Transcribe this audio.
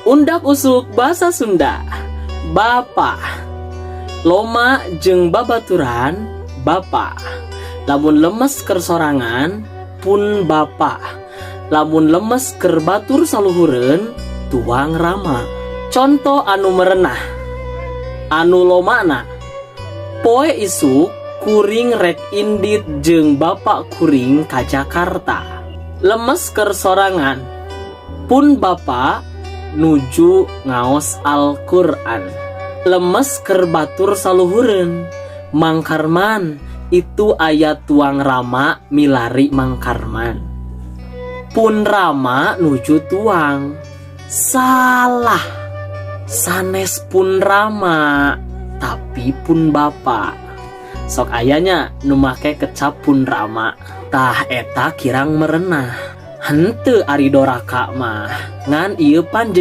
Undak usuk bahasa Sunda. Bapak. Loma jeung babaturan bapak. Lamun lemes keur sorangan, pun bapak. Lamun lemes keur batur saluhureun, tuang rama. Conto anu merenah anu lomana: Poe isuk kuring rek indit jeung bapak kuring ka Jakarta. Lemes keur sorangan, pun bapak nuju ngaos Al-Qur'an. Lemes keur batur saluhureun, Mang Karman, itu aya tuang rama milari Mang Karman. Pun rama nuju tuang. Salah, sanes pun rama, tapi pun bapak. Sok aya nya nu make kecap pun rama. Tah, eta kirang merenah. Henteu, ari doraka mah ngan ieu pan.